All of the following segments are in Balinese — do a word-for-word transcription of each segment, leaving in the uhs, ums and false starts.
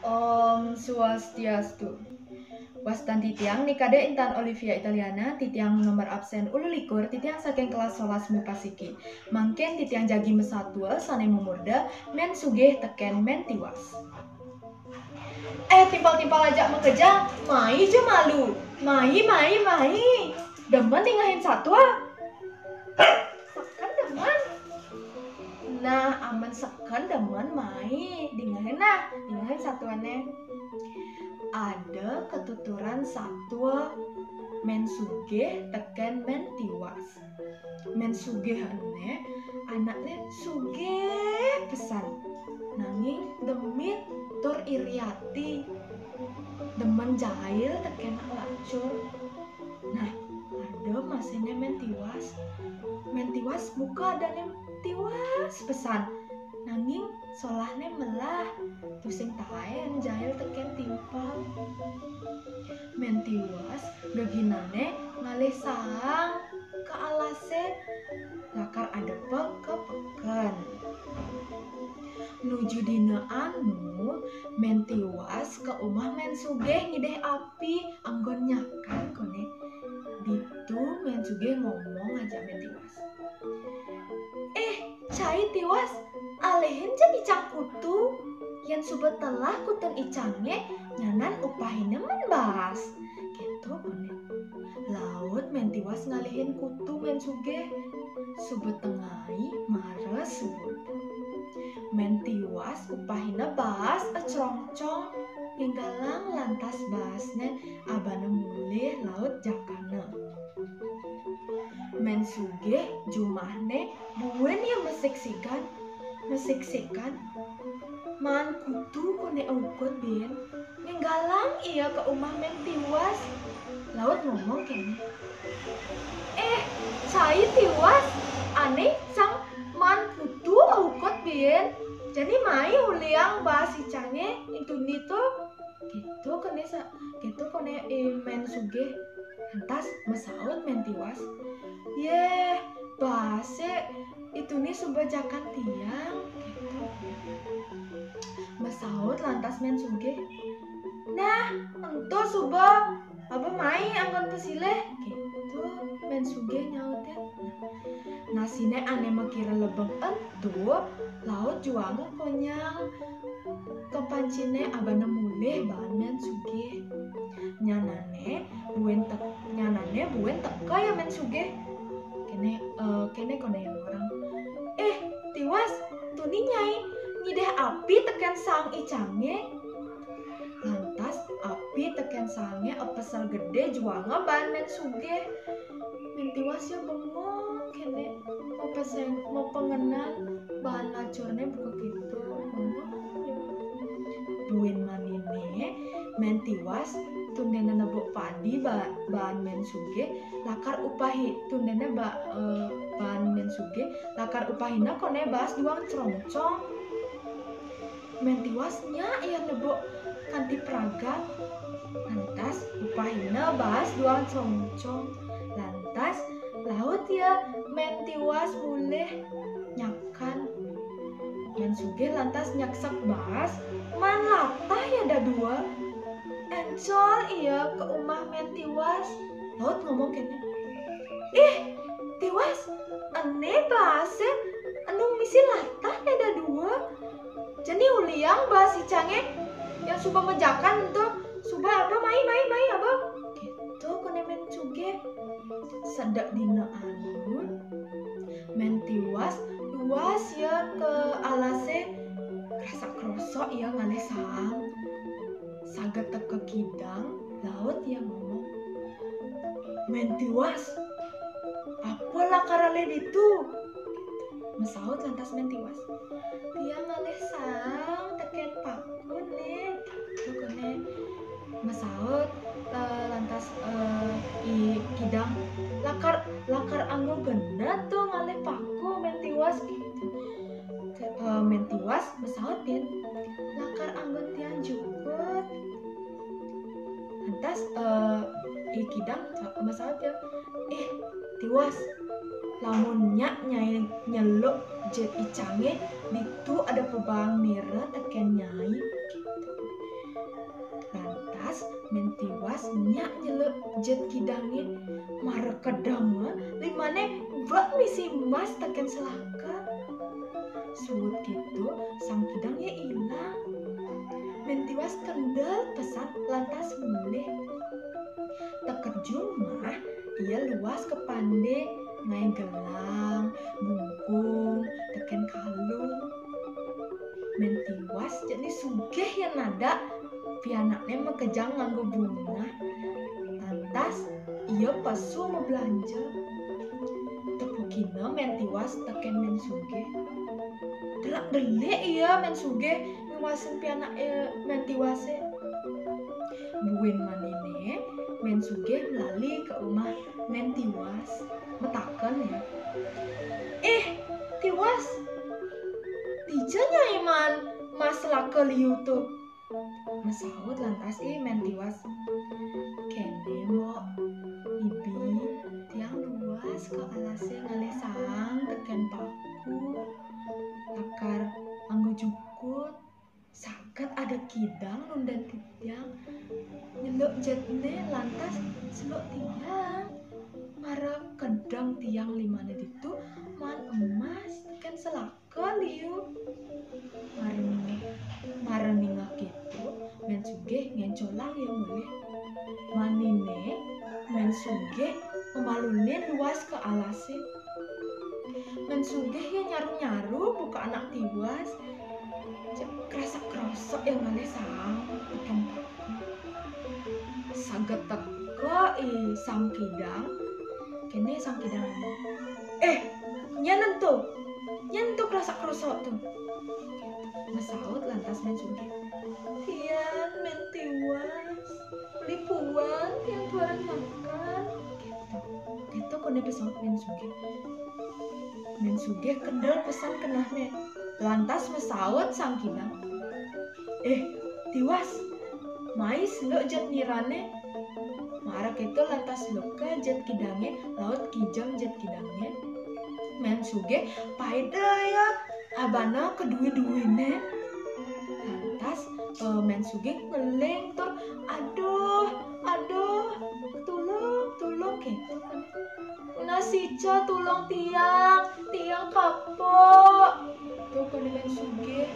Om Swastiastu. Wastan titiang nika Intan Olivia Italiana, titiang nomor absen ulu likur, titiang saking kelas solas MIPA siki. Mangkin titiang jagi masatua sane mamurda Men Sugih teken Men Tiwas. Eh, timpal-timpal aja makejang, mai ja malu. Mai, mai, mai. Demen dingehin satua. Seken demen. Nah, amen seken demen mai. Dingehin nah, dingehin satuane. Ada katuturan satua Men Sugih teken Men Tiwas. Men Sugih ene anakne sugih pesan. Nanging demit tur iri ati. Demen jail teken anak lacur. Nah, ada masene Men Tiwas. Men Tiwas buka adane Tiwas pesan. Nanging solahne melah, tusing taen jail teken timpal. Men Tiwas geginane ngalih saang ka alase lakar adepa ka peken. Nuju dina anu, Men Tiwas ka umah Men Sugih ngidih api anggon nyakan kone. Ditu Men Sugih ngomong ajak Men Tiwas. Eh, cai Tiwas, alihin ja icang kutu. Yen suba telah kutun icange, nyanan upahine men baas. Keto kone. Laut Men Tiwas ngalihin kutu Men Sugih. Suba tengai mara suud. Men Tiwas upahine baas acrongcong, ngenggalang lantas baasne abana mulih laut jakana. Men Sugih jumahne buin ya masiksikan, masiksikan. Maan kutu kone aukud bin. Ngenggalang ia ka umah Men Tiwas. Laut ngomong kene. Eh, cai Tiwas, ane icang maan kutu aukud bin. Jani mai uliang baas icange, intuni to. Keto kone sa, keto kone, eh, Men Sugih. Lantas masaut Men Tiwas. Yeh, baase itune suba jakan tiang. Keto. Masaut lantas Men Sugih. Nah, ento suba, aba mai anggon pasilih. Keto Men Sugih nyaute. Nah, sine ane makira lebeng ento, laut juanga konyang. Kapancine abana mulih baan Men Sugih. Nyanane buin tek-, nyanane buin teka ya Men Sugih. Kene, eh, kene kone ya orang. Eh, Tiwas, tuni nyai ngidih api teken saang icange. Lantas api teken saange apesel gede juanga baan Men Sugih. Men Tiwas ya bengong kene, mapesen-, mapangenan baan lacurne buka keto. Bengong ya. Buin manine, Men Tiwas tundena nebuk padi ba-, baan Men Sugih, lakar upahi-, tundena ba-, eh, baan Men Sugih, lakar upahina kone baas duang crongcong. Men Tiwas nyak ya nebuk kanti pragat. Lantas upahina baas duang crongcong. Lantas laut ya Men Tiwas mulih nyakan. Men Sugih lantas nyeksek baas, maan latah ya dadua. Encol ia ka umah Men Tiwas. Laut ngomong kene, "Ih, Tiwas, ene baase enu misi latah ne dadua. Jani uliang baas icange yang suba majakan ento, suba aba mai, mai, mai, aba." Keto kone Men Sugih. Sedek dina anu, Men Tiwas luas ya ka alase, krasak-krosok ya ngalih saang. Saget teka kidang, laut ya ngomong, "Men Tiwas, apa lakar alih ditu?" Masaut lantas Men Tiwas, "Tiang ngalih saang teken paku ne." Keto kone. Masaut, eh, lantas, eh, I Kidang, "Lakar, lakar anggo genah to ngalih paku Men Tiwas." Keto. Eh, Men Tiwas masaut, "Lakar anggon tiang jukut." Lantas, eh, I Kidang masaut ya, "Eh, Tiwas, lamun nyak nyai nyeluk jit icange, ditu ada Bang nira tekén nyai. Lantas Mén Tiwas nyak nyeluk jit kidangé, mara kedeng limané bek misi emas tekén selaka. Suud kéto sang kidang ya ilang. Mén Tiwas kendel pesan lantas mulih. Teka jumah ia luas ka pandé ngaé gelang, bungkung, tekén kalung. Mén Tiwas jani sugih ya nadeak pianakné makejang nganggo bungah. Lantas ia pesu mabelanja. Tepukina Mén Tiwas tekén Mén Sugih. Delak-delik ia Mén Sugih ngiwasin pianaké Mén Tiwasé. Buin maniné, Mén Sugih melali ka umah Mén Tiwas. Mataken ya. "Eh, Tiwas, dija nyai maan emas selaka liu to?" Masaut lantas i Mén Tiwas. "Kéné, Mbok. Ibi, tiang luas ka alasé ngalih saang tekén paku, lakar anggo jukut. Saget ada kidang nundén titiang nyeluk jitné lantas seluk tiang. Mara kedeng tiang limané ditu maan emas tekén selaka liu." Mara ningeh, mara ningeh kéto, Mén Sugih ngéncolang ia mulih. Maniné, Mén Sugih mamalunin luas ka alasé. Mén Sugih ya nyaru-nyaru buka anak Tiwas. Cek krasak-krosok ya ngalih saang tekén paku. Saget teka i sang kidang. Kéné sang kidang. "Eh, nyén ento? Nyén ento krasak-krosok to?" Masaut lantas Mén Sugih. "Tiang Mén Tiwas. Beli puan tiang tuaran makan." Kéto. Kéto koné pasaut Mén Sugih. Mén Sugih kendel pesan kenehné. Lantas masaut sang kidang. "Eh, Tiwas, mai seluk jit nirané." Mara kéto lantas seluka jit kidangé, laut kijang jit kidangé. Mén Sugih paida ya abana kedui-duiné. Lantas, eh, Mén Sugih ngeling tur, "Aduh, aduh, tulung, tulung," kéto kan. "Nunas ica tulung tiang, tiang kapok." Kéto koné Mén Sugih.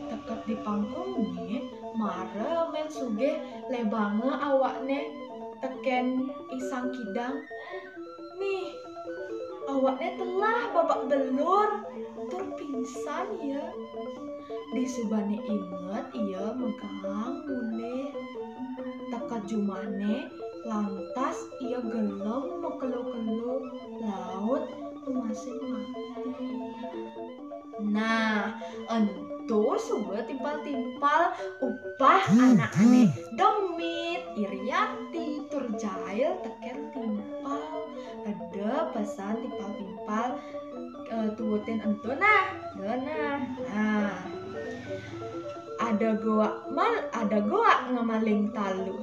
Teka di pangkungé, mara Mén Sugih lebanga awakné tekén i sang kidang. Nih, awakné telah babak belur tur pingsan ia. Disubané inget ia megang mulih. Teka jumahné, lantas ia gelem makelo-kelo, laut emasé mati. Nah, ento suba timpal-timpal upah anakné Demit, Iriati, tur Jail tekén timpal. Eda pesan timpal-timpal, eh, tuutin ento nah. Eda nah. Nah. Ada goak mal, ada goak ngamaling talu.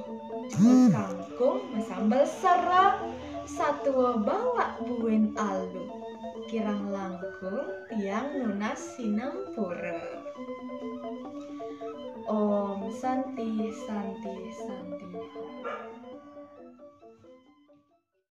Jebos kangkung masambel sera, satua bawa buin alu. Kirang langkung tiang nunas sinampura. Om Santi, Santi, Santi.